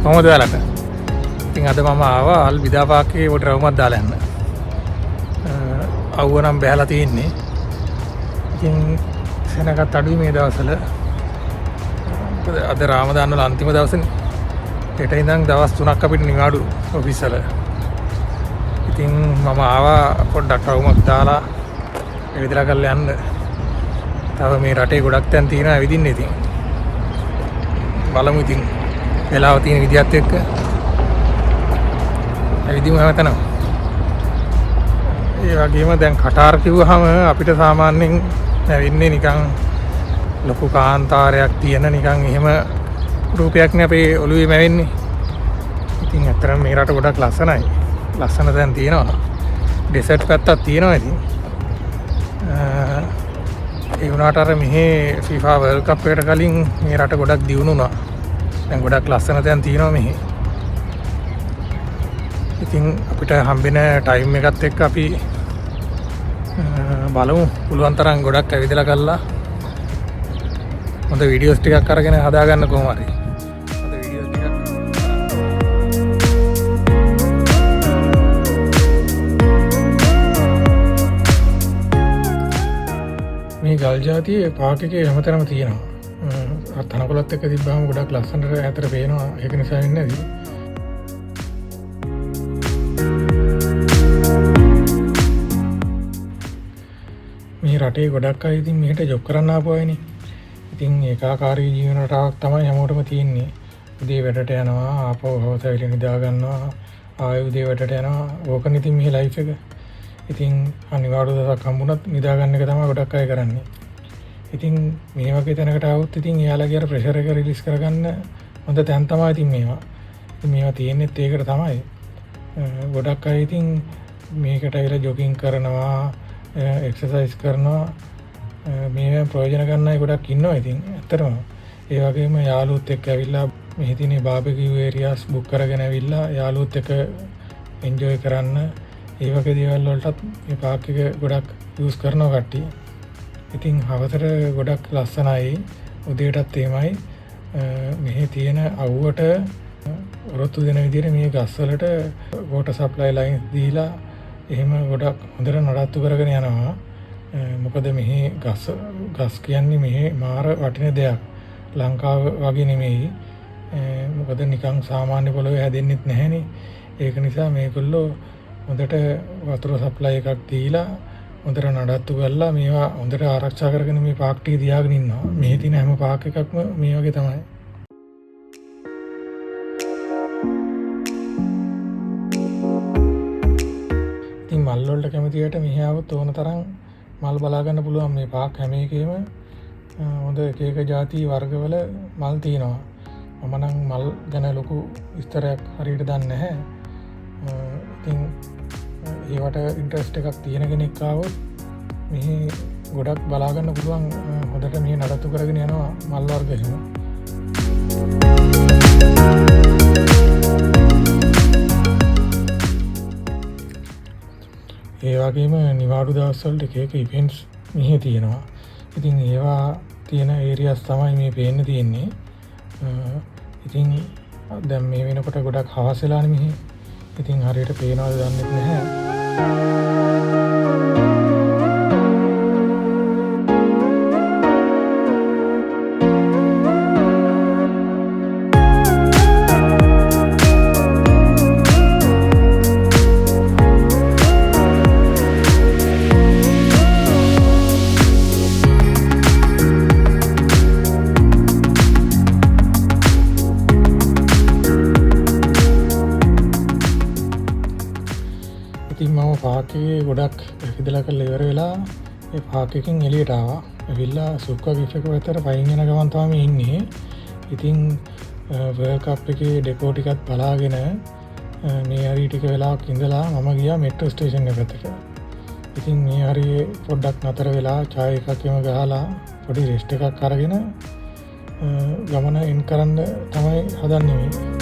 කොහොමද ඔයාලට? ඉතින් අද මම ආවා අල් බිදා පාක් එකේ පොඩි රවුමක් දාලා යන්න. අවුව නම් බැහැලා තියෙන්නේ. ඉතින් සෙනගත් අඩුයි මේ දවස්වල. මොකද අද රාමදාන් වල අන්තිම දවසනේ. හෙට ඉඳන් දවස් 3ක් අපිට නිවාඩු ඔෆිස් වල. ඉතින් මම ආවා පොඩ්ඩක් රවුමක් දාලා ඇවිදලා කරලා යන්න. තව මේ රටේ ගොඩක් තැන් තියෙනවා ඇවිදින්න ඉතින්. බලමු ඉතින් වෙලාව තියෙන විදිහත් එක්ක ඇවිදිමු හැමතැනම. ඒ වගේම දැන් කටාර් කිව්වහම අපිට සාමාන්‍යයෙන් ඇවින්නේ නිකන් ලොකු කාන්තාරයක් තියෙන නිකන් එහෙම රූපයක් නේ අපේ ඔළුවේ මැවෙන්නේ. ඉතින් ඇත්තටම මේ රට ගොඩක් ලස්සනයි. ලස්සන තැන් තියෙනවා. ඩෙසර්ට් පැත්තක් තියෙනවා ඉතින්. ඒ වුණාට අර මෙහි FIFA World Cup එකට කලින් මේ රට ගොඩක් දියුණු වුණා. දැන් ගොඩක් ලස්සන තැන් තියෙනවා මෙහි. ඉතින් අපිට හම්බෙන ටයිම් එකත් එක්ක අපි බලමු පුළුවන් තරම් ගොඩක් ඇවිදලා කරලා හොඳ වීඩියෝස් ටිකක් අරගෙන හදාගන්න කොහොම හරි. හොඳ වීඩියෝස් ටිකක්. මේ ගල් ජාතියේ පාක් එකේ හැමතැනම තියෙනවා. අර තනකොළත් එක්ක තිබ්බහම ගොඩක් ලස්සනට ඈතට පේනවා. ඒක නිසා වෙන්නේ නැති. මේ රටේ ගොඩක් අය ඉතින් මෙහෙට ජොබ් කරන්න ආපු අයනේ. ඉතින් ඒකාකාරී ජීවන රටාවක් තමයි හැමෝටම තියෙන්නේ. උදේ වැඩට යනවා, ආපහු හවස ඇවිල්ලා නිදා ගන්නවා, ආයෙ උදේ වැඩට යනවා. ඕකනේ ඉතින් මෙහි ලයිෆ් එක. ඉතින් අනිවාර්ය දවසක් හම්බුණත් නිදා ගන්න එක තමයි ගොඩක් අය කරන්නේ. ඉතින් මේ වගේ තැනකට ආවොත් ඉතින් එයාලගේ අර ප්‍රෙෂර් එක රිලීස් කරගන්න හොඳ තැන් තමයි ඉතින් මේවා. ඉතින් මේවා තියෙන්නෙත් ඒකට තමයි. ගොඩක් අය ඉතින් මේකට ඇවිල්ලා ජොගින් කරනවා, එක්සර්සයිස් කරනවා. මේවෙන් ප්‍රයෝජන ගන්න අය ගොඩක් ඉන්නවා ඉතින් ඇත්තටම. ඒ වගේම යාළුවොත් එක්ක ඇවිල්ලා මෙහි තියෙන බාබකියු ඒරියාස් බුක් කරගෙන ඇවිල්ලා යාළුවොත් එක්ක එන්ජොයි කරන්න ඒ වගේ දේවල් වලටත් මේ පාක් එක ගොඩක් යූස් කරනවා කට්ටිය. ඉතින් හවසට ගොඩක් ලස්සනයි, උදේටත් එහෙමයි. මෙහි තියෙන අවුවට ඔරොත්තු දෙන විදිහට මේ ගස්වලට වෝටර් සප්ලයි ලයින්ස් දීලා එහෙම ගොඩක් හොඳට නඩත්තු කරගෙන යනවා. මොකද මෙහි ගස් කියන්නේ මෙහි මාර වටින දෙයක්. ලංකාව වගේ නෙමෙයි. මොකද නිකන් සාමාන්‍ය පොළොවේ හැදෙන්නෙත් නැහැනේ. ඒක නිසා මේගොල්ලෝ හොඳට වතුර සප්ලයි එකක් දීලා හොඳට නඩත්තු කරලා මේවා හොඳට ආරක්ෂා කරගෙන මේ පාක් ටික තියාගෙන ඉන්නවා. මෙහි තියෙන හැම පාක් එකක්ම මේ වගේ තමයි. ඉතින් මල් වලට කැමති අයට මෙහි ආවොත් ඕන තරම් මල් බලා ගන්න පුළුවන්. මේ පාක් හැම එකේම හොඳ එක එක ಜಾති වර්ගවල මල් තියෙනවා. මම නම් මල් ගැන ලොකු විස්තරයක් හරියට දන්නේ නැහැ. ඉතින් ඒවට ඉන්ට්‍රස්ට් එකක් තියෙන කෙනෙක් ආවොත් මෙහි ගොඩක් බලා ගන්න පුළුවන්. හොඳට මෙහි නඩත්තු කරගෙන යනවා මල් වර්ග එහෙම. ඒ වගේම නිවාඩු දවස්වලට එක එක ඉවෙන්ට්ස් මෙහි තියෙනවා. ඉතින් ඒවා තියෙන ඒරියාස් තමයි මේ පේන්න තියෙන්නේ. ඉතින් දැන් මේ වෙනකොට ගොඩක් හවස වෙලානේ මෙහි. ඉතින් හරියට පේනවද දන්නෙත් නැහැ. ඉතින් මම පාක් එකේ ගොඩක් ඇවිදලා කරලා ඉවර වෙලා ඒ පාක් එකෙන් එළියට ආවා. ඇවිල්ලා සුක්ක ගිෆ් එක පැත්තට පයින් යන ගමන් තමයි මේ ඉන්නේ. ඉතින් වර්ල්ඩ් කප් එකේ ඩෙකෝ ටිකත් බලාගෙන මේ හරිය ටික වෙලාවක් ඉඳලා මම ගියා මෙට්‍රෝ ස්ටේෂන් එක පැත්තට. ඉතින් මේ හරියේ පොඩ්ඩක් නතර වෙලා චාය එකක් එහෙම ගහලා පොඩි රෙස්ට් එකක් අරගෙන ගමන එන් කරන්න තමයි හදන්නේ මේ.